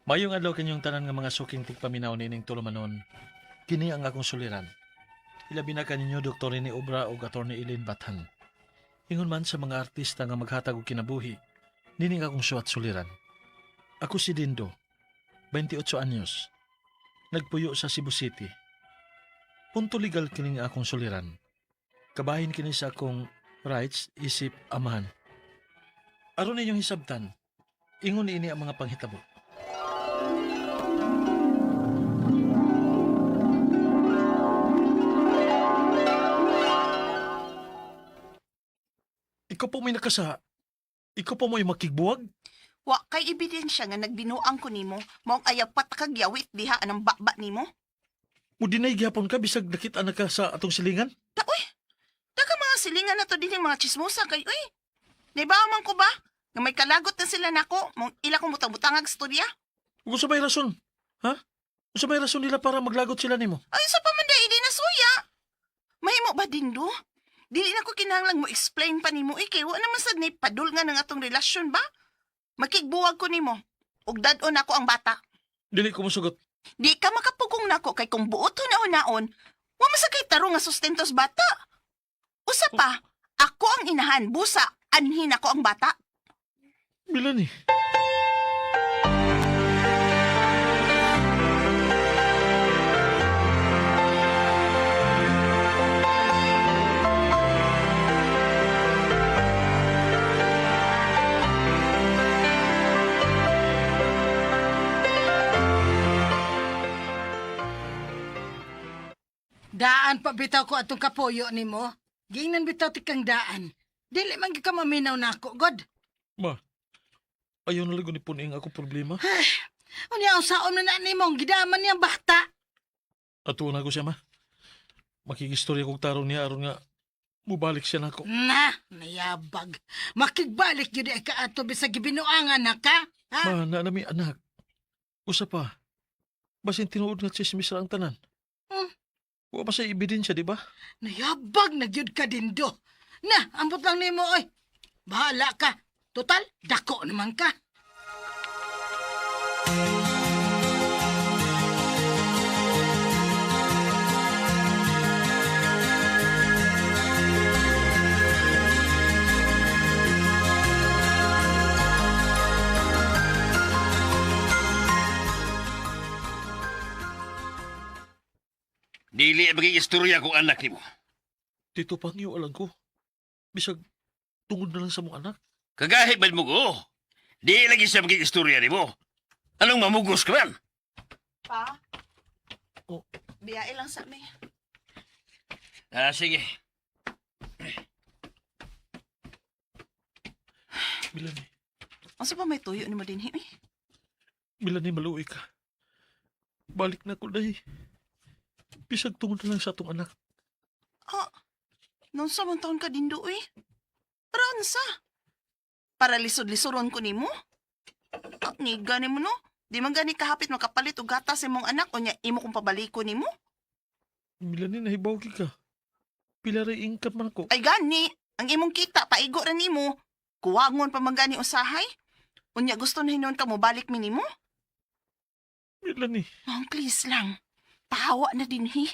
Mayong adlaw kinyong tanan nga mga suking tigpaminaw nining tulumanon. Kini ang akong suliran. Ilabi na kaninyo Dr. Rene Obra ug Atty. Eileen Bathan. Ingon man sa mga artista nga maghatag og kinabuhi, nining akong suwat suliran. Ako si Dindo, 28 anyos. Nagpuyo sa Cebu City. Punto legal kining akong suliran. Kabahin kini sa akong rights isip amahan. Aron ninyong hisabtan, ingon ini ang mga panghitabo. Ikaw po may nakasa. Ikaw po may makigbuwag. Wa kay ebidensya nga nagbinuang ko nimo, maong ayaw patakag yawit diha anang baba nimo. Mudinay gyapon ka bisag nakita na ka sa atong silingan. Ta uy. Daga mga silingan na to dinhi mga chismosa kay uy. Naibaw man ko ba? Nga may kalagot na sila nako, maong ila kong butang-butangag storya. Ug unsa may rason? Ha? Unsa may rason nila para maglagot sila nimo? Ay sa pa man dai di na suya. Mahimo ba dindo? Dili na ko kinahanglang mo explain pa nimo eh, kay wa naman sad ni padul nga ng atong relasyon ba? Makigbuwag ko nimo. Ug dad-on ako ang bata. Dili ko mosugot. Di ka makapugong nako kay kung buot hunahunaon, wa man sa kay tarong nga sustentos bata. Usa pa, ako ang inahan, busa, anhin ako ang bata. Milani. Daan pa bitaw ko atong kapuyo nimo. Gingnan bitaw ti kang daan. Dili man gyud ka maminaw nako, God. Ma, ayaw na lang ni puning ako problema. Unya unsaon na na nimo gidaman niyang bata. Ato na ko siya, ma. Makigistorya kog tarong niya aron nga mubalik siya nako. Na, nayabag. Makigbalik gyud ay kaato bisag gibinuangan na ka. Ha? Ma, na nami anak. Usa pa. Basin tinuod nga chismis ra ang tanan. Hmm. Wa pa sa ebidensya, di ba? Nayabag na gyud ka dindo. Na, ambot lang nimo oy. Bahala ka. Total, dako naman ka. Dili maging istorya kung anak nimo. Tito Pangyo, alam ko. Bisag tungod na lang sa mong anak. Kagahit man mo ko. Di lagi siya maging istorya nimo. Anong mamugos ka man? Pa? Oh. Biyae lang sa mi. Ah, sige. Milani, Unsa pa may tuyo nimo dinhi eh? Milani, maluoy ka. Balik na ko dahi. Bisag tungod na lang sa atong anak. Ah, nunsa man taon ka dindo eh? Para unsa? Para lisod-lisoron ko nimo? Ah, niga nimo no? Di man gani kahapit makapalit og gatas sa imong anak unya imo kong pabaliko nimo? Milani, nahibaw ka. Pila ray income man ako. Ay gani, ang imong kita paigo ra nimo. Kuwangon pa man gani usahay. Unya gusto na hinuon ka mo balik mi nimo? Milani, Ma'am, please lang. Pahawa na din hi.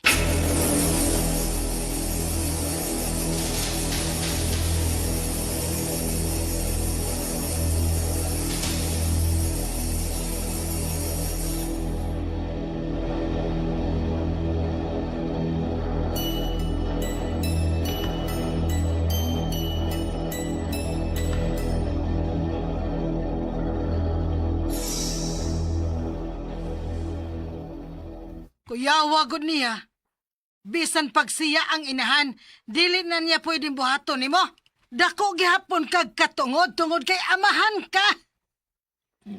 Kuyawa gud niya. Bisan pag siya ang inahan, dili na niya pwedeng buhaton nimo. Dako gihapon kag katungod tungod kay amahan ka.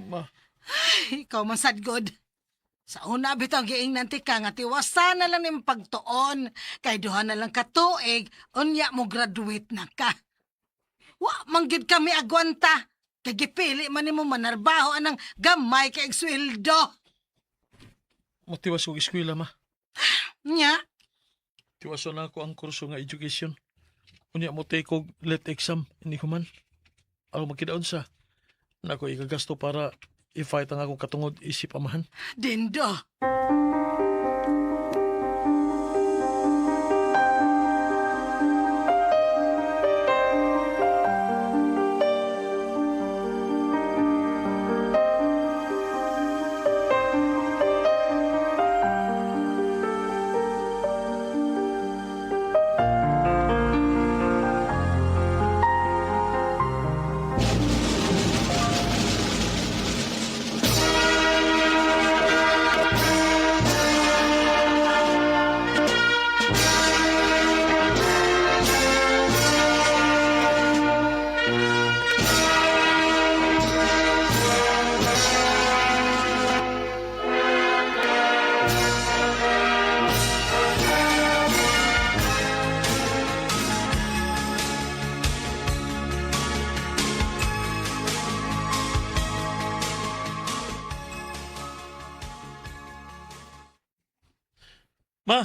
ma, Ay, ikaw man sad god. Sa una bitaw giingnan ti ka nga tiwasan na lang nimong pagtuon kay duha na lang ka tuig unya mo graduate na ka. Wa man gyud kami agwanta kay gipili man nimo manarbaho anang gamay kay sweldo. matiwas kog eskwela, ma. Nya, Tiwaso na ako ang kurso nga education. Unya mo take og late exam, hindi ko man. Aron magkidaon sa. Nako ikagasto para i-fight ang akong katungod isip amahan. Dindo. Ma,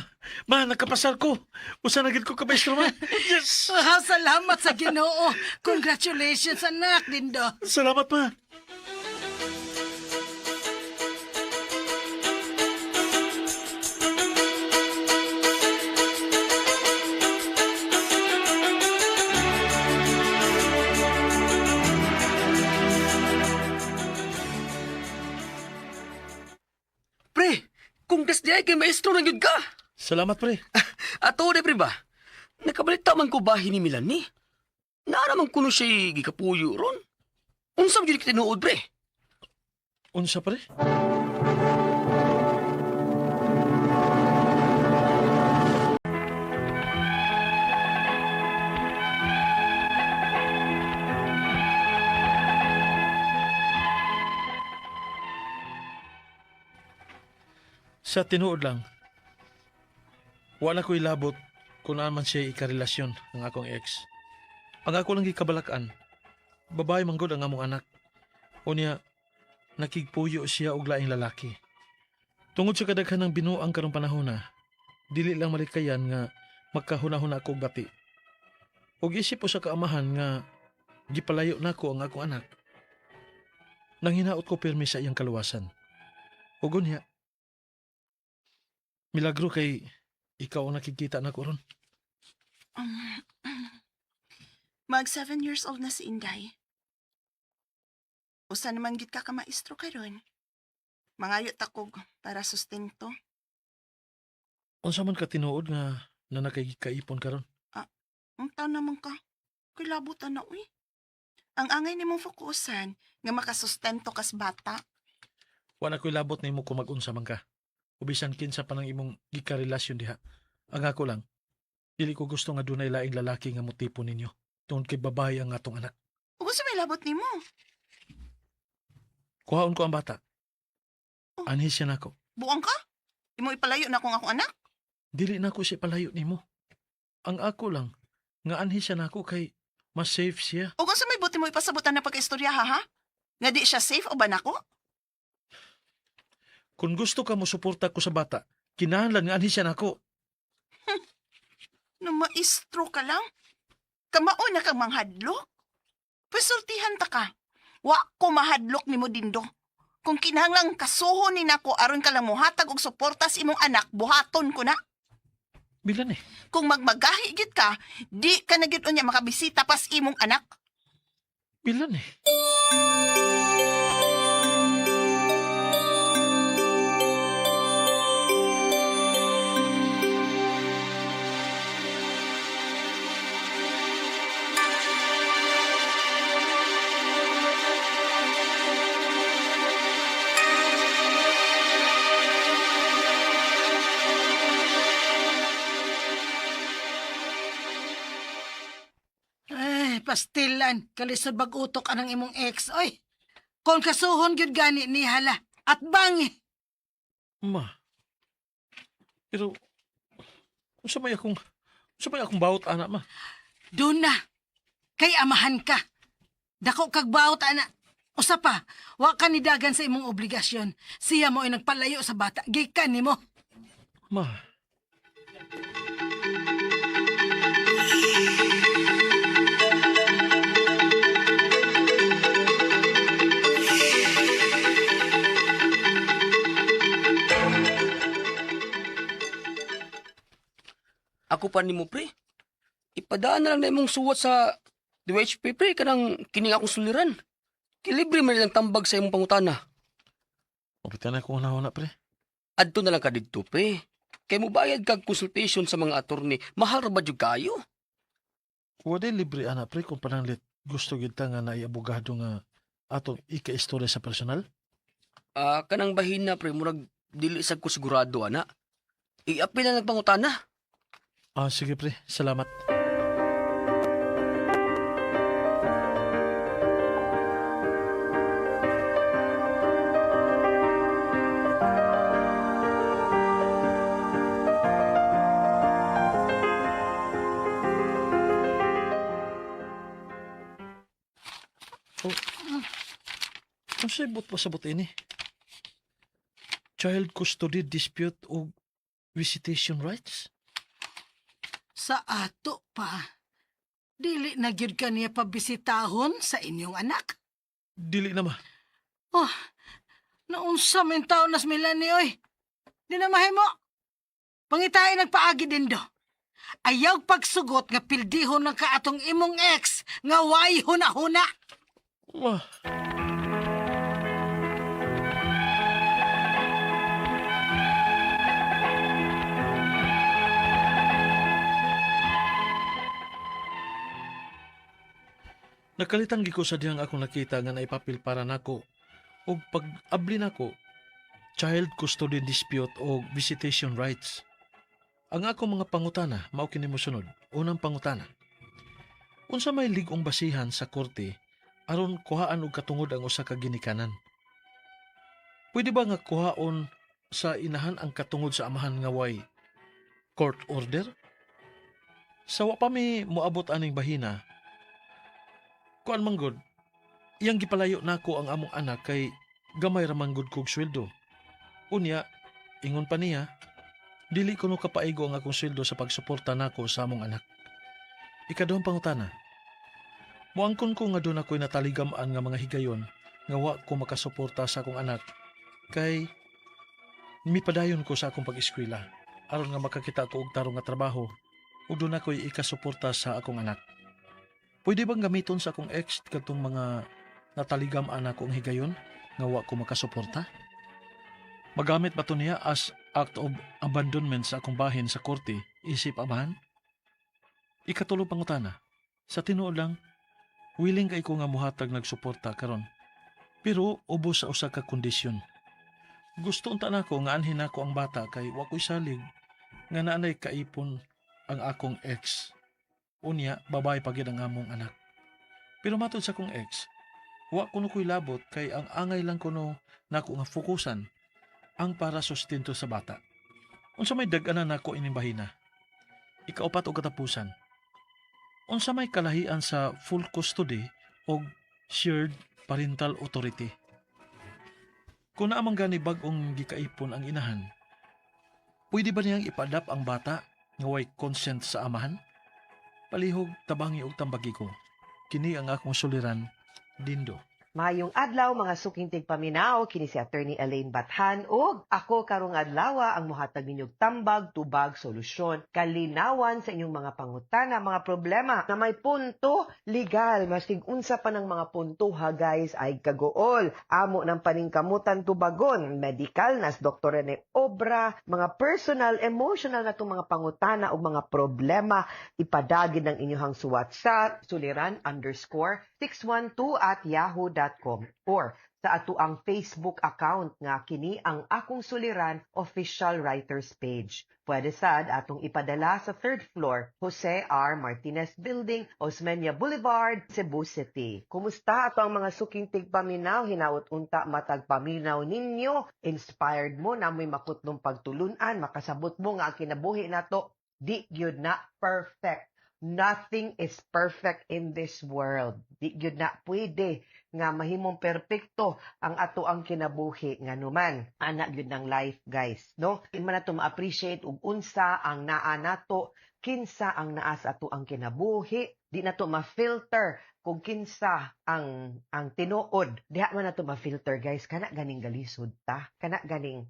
ma, nakapasar ko. Usa na gid ko ka maestro, ma. Yes! Ah, salamat sa Ginoo. Congratulations, anak, Dindo. Salamat, ma. Pre, kung gas di ay kay maestro na gyud ka. Salamat, pre. Ato de pre ba? Nakabalita man ko bahin ni Melanie. Naa naman kuno siya gikapuyo ron. Unsa man gyud ka tinuod pre? Unsa, pre? Sa tinuod lang, wala ko'y labot kung naan man siya ikarelasyon ang akong ex. Ang ako lang gikabalakan, babae manggod ang among anak. Unya, nakigpuyo siya og laing lalaki. Tungod sa kadaghan ng binuang karong panahon na, dili lang malikayan nga magkahuna-huna ako og bati. Og isip ko sa kaamahan nga gipalayo nako ang akong anak. Nang hinaot ko pirmi sa iyang kaluwasan. Ug unya, milagro kay ikaw ang nakikita nako ron. Mag 7 years old na si Inday. Usa naman gid ka ka maestro karon. Mangayo ta kog para sustento. Unsa man ka tinuod nga na nakikaipon karon? Ang taon naman ka. Kilabutan na uy. Ang angay nimong fokusan nga makasustento kas bata. Wala ko'y labot nimo kung mag-unsa man ka. O bisan kinsa pa nang imong gikarelasyon diha. Ang ako lang, dili ko gusto nga dunay laing lalaki nga motipo ninyo. Tungod kay babae ang atong anak. Ug unsa may labot nimo? Kuhaon ko ang bata. Oh. Anhi siya nako. Buang ka? Imo ipalayo na akong akong anak? Dili nako siya palayo nimo. Ang ako lang, nga anhi siya nako kay mas safe siya. Ug unsa may buti mo ipasabutan na pagkaistorya ha ha? Nga di siya safe o ba nako? Kung gusto ka mo suporta ko sa bata, kinahanglan nga anhi siya nako. No maestro ka lang. Kamao na kang manghadlok. Pasultihan ta ka. Wa ko mahadlok nimo Dindo. Kung kinahanglang kasuho ni nako aron ka lang mohatag og suporta sa imong anak, buhaton ko na. Bilan eh. Kung magmagahi gid ka, di ka na gyud unya makabisita pas imong anak. Bilan eh. Ay, pastilan. Kalisod bag-utok anang imong ex. Oy, kung kasuhon gyud gani ni hala. At bangi. Ma. Pero unsa may akong bawot ana ma? Doon na. Kay amahan ka. Dako kag bawot ana. Usa pa, wa ka ni dagan sa imong obligasyon. Siya mo ay nagpalayo sa bata. Gikan nimo. Ma. Ako pa nimo, pre. Ipadaan na lang na imong suwat sa DHP, pre, kanang kining akong suliran. Kilibre man nilang tambag sa imong pangutana. Mapitan na kung una-una, pre. Adto na lang ka didto, pre. Kay mubayad kag consultation sa mga attorney, mahal ra ba jud kayo? Wala libre ana, pre, kung pananglit gusto gyud ta nga naay abogado nga atong ika-istorya sa personal. Ah, kanang bahina, pre, murag dili sad ko sigurado ana. Iapil na lang pangutana. Ah, sige pre, salamat. Oh. Unsay but pa sa but ini? Child custody dispute o visitation rights? Sa ato pa. Dili na gyud ka niya pabisitahon sa inyong anak. Dili na ma. Oh, naunsa man taon nas Melanie oy. Di na mahimo. Pangitain nagpaagi din do. Ayaw pagsugot nga pildihon ng kaatong imong ex nga way huna-huna. Ma. Nakalitang gi ko sa dihang akong nakita nga naipapil para nako og pag-abli nako child custody dispute o visitation rights. Ang akong mga pangutana mao kini mosunod. Unang pangutana. Unsa may lig-ong basihan sa korte aron kuhaan og katungod ang usa ka ginikanan? Pwede ba nga kuhaon sa inahan ang katungod sa amahan nga way court order? Sa wa pa mi moabot aning bahina, kuan man gud, iyang gipalayo nako ang among anak kay gamay ra man gud kog sweldo. Unya, ingon pa niya, dili kuno kapaigo ang akong sweldo sa pagsuporta nako sa among anak. Ikaduhang pangutana. Muangkon ko nga doon ako'y nataligam-an nga mga higayon nga wa ko makasuporta sa akong anak kay mipadayon ko sa akong pag-eskwela aron nga makakita ko og tarong nga trabaho ug doon ako'y ikasuporta sa akong anak. Pwede bang gamiton sa akong ex kadtong mga nataligam-an akong higayon nga wa ko makasuporta? Magamit ba to niya as act of abandonment sa akong bahin sa korte isip amahan? Ikatulong pangutana. Sa tinuod lang, willing kay ko nga muhatag nagsuporta karon. Pero ubos sa usa ka kondisyon. Gusto unta nako nga anhin nako ang bata kay wa ko'y salig nga naanay kaipon ang akong ex. Unya, babae pa gyud ang among anak. Pero matod sa akong ex, wa kuno ko'y labot kay ang angay lang kuno nako nga fokusan ang para sustento sa bata. Unsa may dag-anan nako ining bahina? Ikaupat og katapusan. Unsa may kalahian sa full custody og shared parental authority? Kung naa man gani bag-ong gikaipon ang inahan, pwede ba niyang ipa-adopt ang bata nga way consent sa amahan? Palihog tabangi og tambagi ko. Kini ang akong suliran, Dindo. Mayong adlaw mga suking tigpaminaw, kini si Attorney Elaine Bathan ug ako karong adlaw ang mohatag ninyong tambag, tubag, solusyon, kalinawan sa inyong mga pangutana, mga problema na may punto legal. Masig unsa pa ng mga punto ha guys ay kagool. Amo ng paningkamutan tubagon, medical nas Dr. Rene Obra, mga personal, emotional na itong mga pangutana o mga problema, ipadagin ng inyong suwat sa suliran_612@yahoo.com or sa atuang Facebook account nga kini ang Akong Suliran Official Writers Page. Pwede sad atong ipadala sa third floor, Jose R. Martinez Building, Osmeña Boulevard, Cebu City. Kumusta ato ang mga suking tigpaminaw? Hinaot unta matag paminaw ninyo. Inspired mo na mo'y makutnong pagtulunan, makasabot mo nga ang kinabuhi nato di gyud na perfect. Nothing is perfect in this world. Di gyud na pwede nga mahimong perpekto ang ato ang kinabuhi nganuman. Ana gyud ng life, guys, no? Di man nato ma-appreciate ug unsa ang naa nato, kinsa ang naa sa ato ang kinabuhi, di nato ma-filter kung Kung kinsa ang tinuod, diha man nato ma-filter, guys. Kana ganing galisod ta, kana ganing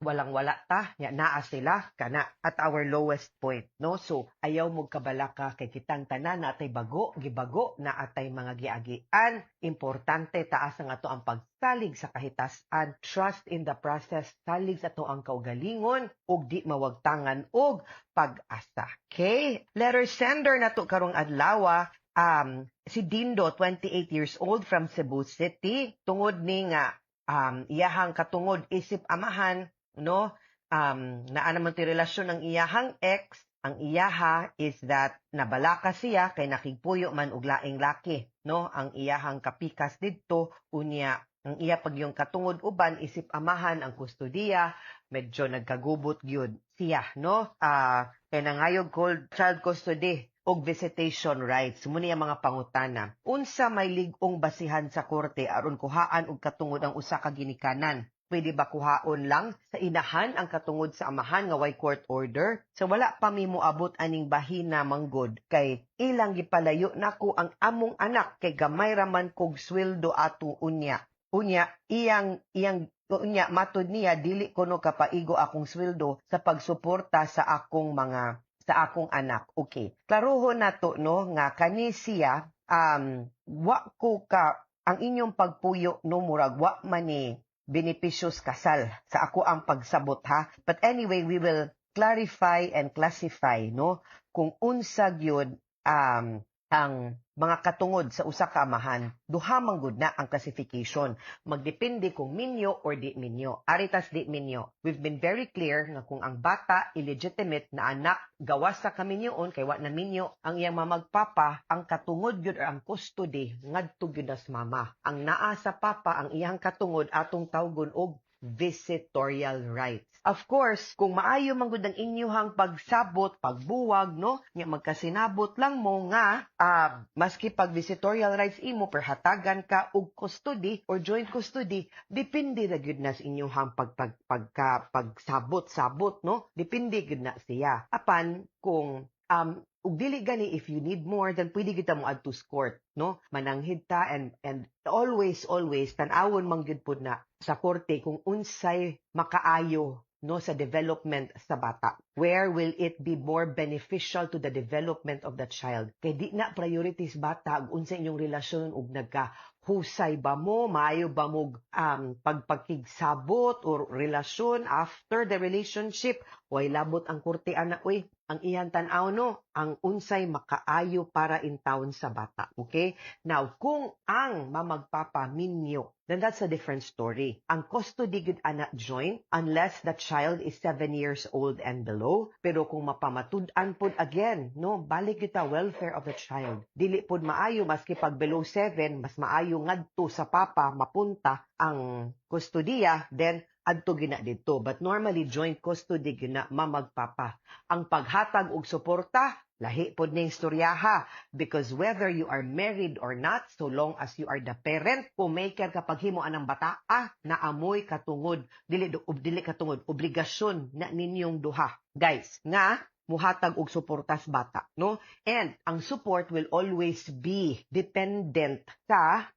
walang-wala ta, nya naa sila kana at our lowest point, no? So ayaw mo kabalaka kay kitang tanan natay bago, gibago na atay mga giagian. Importante, taas ang ato ang pagsalig sa kahitasan, trust in the process, salig sa ato ang kaugalingon ug di mawagtangan og pag-asa. Okay, letter sender nato karong adlaw, si Dindo, 28 years old, from Cebu City. Tungod ni nga iyahang katungod isip amahan, no, naa naman ti relasyon ng iyahang ex. Ang iyaha is that nabalaka siya kay nakigpuyo man og laing laki, no? Ang iyahang kapikas didto. Unya ang iya pag yung katungod uban isip amahan ang kustodiya, medyo nagkagubot gyud siya, no? Kay nangayog cold child custody og visitation rights. Muni ang mga pangutana. Unsa may lig-ong basihan sa korte aron kuhaan og katungod ang usa ka ginikanan? Pwede ba kuhaon lang sa inahan ang katungod sa amahan nga way court order? So wala pa mi moabot aning bahina manggod kay ilang gipalayo nako ang among anak kay gamay ra man kog sweldo ato unya. Unya iyang iyang unya matod niya, dili kuno kapaigo akong sweldo sa pagsuporta sa akong anak. Okay. Klarohon nato, no, nga kani siya, wa ko ka ang inyong pagpuyo, no, murag wa man ni benepisyo sa kasal sa ako ang pagsabot ha. But anyway, we will clarify and classify, no, kung unsa gyud ang mga katungod sa usa ka amahan. Duha man gud na ang classification. Magdepende kung minyo or di minyo. Ari tas di minyo. We've been very clear nga kung ang bata illegitimate na anak, gawas sa kaminyoon kay wa na minyo ang iyang mamagpapa, ang katungod gyud or ang custody ngadto gyud nas mama. Ang naa sa papa, ang iyang katungod atong tawgon og visitorial rights. Of course, kung maayo man gud ang inyuhang pagsabot, pagbuwag, no, nya magkasinabot lang mo nga maski pag visitorial rights imo perhatagan ka og custody or joint custody, depende ra gyud na sa inyuhang pag, pag pagka pagsabot-sabot, no? Depende gyud na siya. Apan kung ug dili gani, if you need more, then pwede kita mo adto sa court, no? Mananghid ta and always, always tan-awon man gyud pud na sa korte kung unsay makaayo, no, sa development sa bata. Where will it be more beneficial to the development of the child? Kay di na priorities bata ug unsa inyong relasyon ug nagka husay ba mo, maayo ba mo pagpakigsabot or relasyon after the relationship, way labot ang korte ana oy. Ang iyang tan-aw, no, ang unsay makaayo para in town sa bata. Okay? Now, kung ang mamagpapa minyo, then that's a different story. Ang custody gud ana joint unless the child is 7 years old and below. Pero kung mapamatud-an pod again, no, balik kita welfare of the child. Dili pod maayo maski pag below 7, mas maayo ngadto sa papa mapunta ang kustodiya, then adto gina didto. But normally joint custody gina mamagpapa. Ang paghatag og suporta, lahi pod ning istoryaha, because whether you are married or not, so long as you are the parent, kung may care kapag himo anang bata, naamoy katungod, dili dili katungod, obligasyon na ninyong duha, guys, nga muhatag og suporta sa bata, no? And ang support will always be dependent sa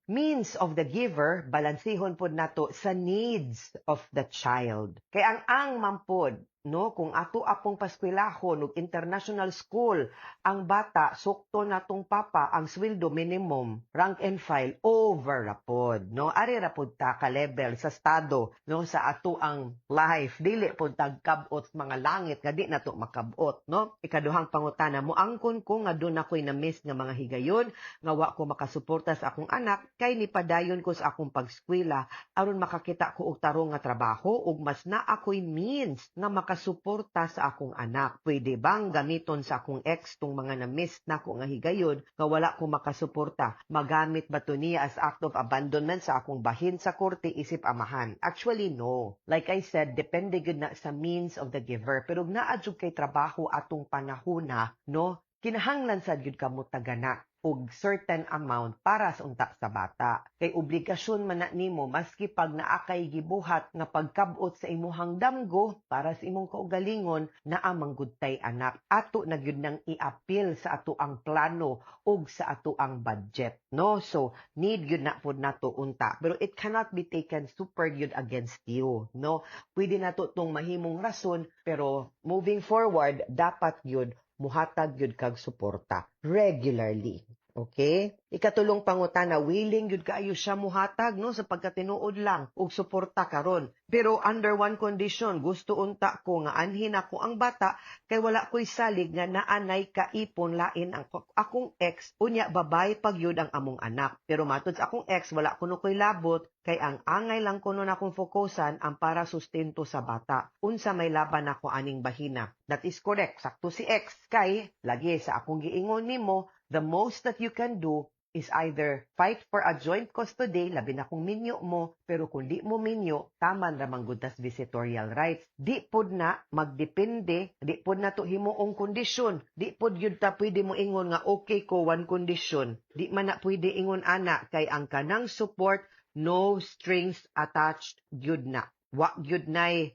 means of the giver, balansihon pod nato sa needs of the child. Kay ang mampod, no, kung ato apong paskwelahon og international school ang bata, sukto natong papa ang sweldo minimum, rank and file, over ra pod, no? Ari ra pod ta ka level sa estado, no, sa ato ang life. Dili pod tag kabot mga langit nga di nato makabot, no? Ikaduhang pangutana, moangkon ko nga doon ako'y na-miss nga mga higayon nga wa ko makasuporta sa akong anak kay nipadayon ko sa akong pagskwela aron makakita ko og tarong nga trabaho ug mas naa ako'y means nga makasuporta sa akong anak. Pwede bang gamiton sa akong ex tong mga na-miss nako nga higayon nga wala ko makasuporta? Magamit ba to niya as act of abandonment sa akong bahin sa korte isip amahan? Actually, no. Like I said, depende gud na sa means of the giver. Pero naa jud kay trabaho atong panahona, no? Kinahanglan sad gyud kamo tagana. og certain amount para sa unta sa bata. Kay obligasyon man na nimo maski pag naa kay gibuhat nga pagkabot sa imuhang damgo para sa imong kaugalingon, naa man gud tay anak. Ato na gyud nang i-appeal sa ato ang plano ug sa ato ang budget, no? So need gyud na pud nato unta, pero it cannot be taken super gyud against you, no? Pwede nato tong mahimong rason, pero moving forward dapat gyud muhatag gyud kag suporta regularly. Okay? Ikatulong pangutana, willing gyud kaayo siya muhatag, no, sa pagkatinuod lang og suporta karon. Pero under one condition, gusto unta ko nga anhin ako ang bata kay wala ko'y salig nga naanay kaipon lain ang akong ex, unya babay pagyud ang among anak. Pero matud sa akong ex, wala kuno ko'y labot kay ang angay lang kuno na akong fokusan ang para sustento sa bata. Unsa may laban ako aning bahina? That is correct. Sakto si ex kay lagi sa akong giingon nimo, the most that you can do is either fight for a joint custody, labi na kung minyo mo, pero kung di mo minyo, taman ra man gud tas visitorial rights. Di pod na magdepende, di pod na to himuong kondisyon. Di pod gyud ta pwede mo ingon nga okay ko one condition. Di man na pwede ingon ana kay ang kanang support, no strings attached gyud na. Wa gyud nay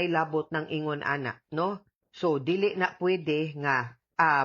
labot ng ingon ana, no? So dili na pwede nga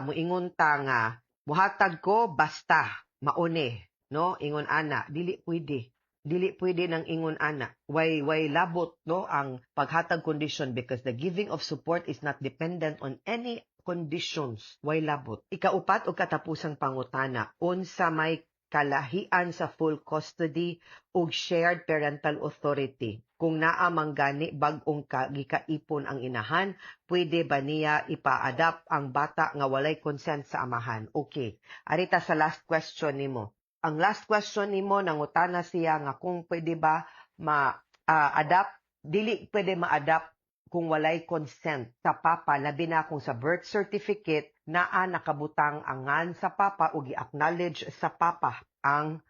muingon ta nga muhatag ko basta mauni, no? Ingon ana, dili pwede. Dili pwede nang ingon ana. Way labot, no, ang paghatag condition because the giving of support is not dependent on any conditions. Way labot. Ikaupat o katapusang pangutana, unsa may kalahian sa full custody ug shared parental authority? Kung naa man gani bag-ong gikaipon ang inahan, pwede ba niya ipa-adopt ang bata nga walay consent sa amahan? Okay. Arita sa last question nimo. Ang last question nimo, nangutana siya nga kung pwede ba ma-adopt, dili pwede ma-adopt kung walay consent sa papa, labi na kung sa birth certificate naa nakabutang ang ngan sa papa o gi-acknowledge sa papa ang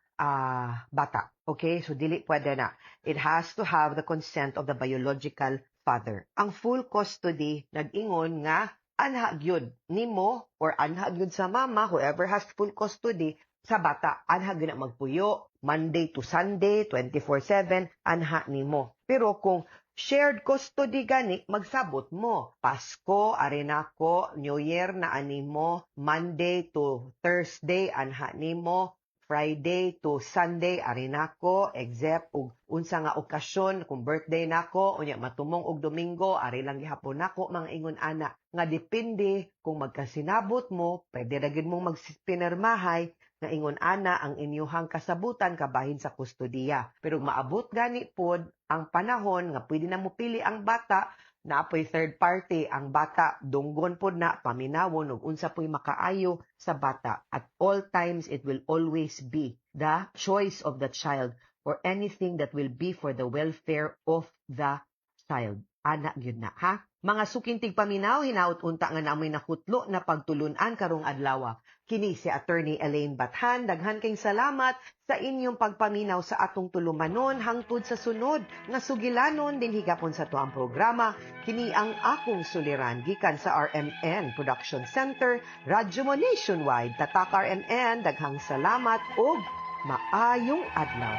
bata. Okay? So dili pwede na. It has to have the consent of the biological father. Ang full custody nag-ingon nga anha gyud nimo or anha gyud sa mama, whoever has full custody sa bata, anha gyud na magpuyo Monday to Sunday, 24/7 anha nimo. Pero kung shared custody gani, magsabot mo. Pasko, ari nako, New Year na animo, Monday to Thursday anha nimo, Friday to Sunday ari nako, except og unsa nga okasyon, kung birthday nako, unya matumong og Domingo, ari lang gihapon nako, mga ingon ana nga depende kung magkasinabot mo, pwede ra gyud mong magpinirmahay nga ingon ana ang inyuhang kasabutan kabahin sa kustodiya. Pero maabot gani pod ang panahon nga pwede na mopili ang bata, naapoy third party ang bata, dunggon pod na, paminawon ug unsa po'y makaayo sa bata. At all times, it will always be the choice of the child or anything that will be for the welfare of the child. Ana gyud na, ha? Mga suking tigpaminaw, hinaut unta nga namoy nakutlo na pagtulunan karong adlaw. Kini si Attorney Elaine Bathan. Daghan kayong salamat sa inyong pagpaminaw sa atong tulumanon hangtod sa sunod nga sugilanon dinhi gapon sa atuang programa. Kini ang akong suliran gikan sa RMN Production Center, Radyo Mo Nationwide. Tatak RMN, daghang salamat ug maayong adlaw.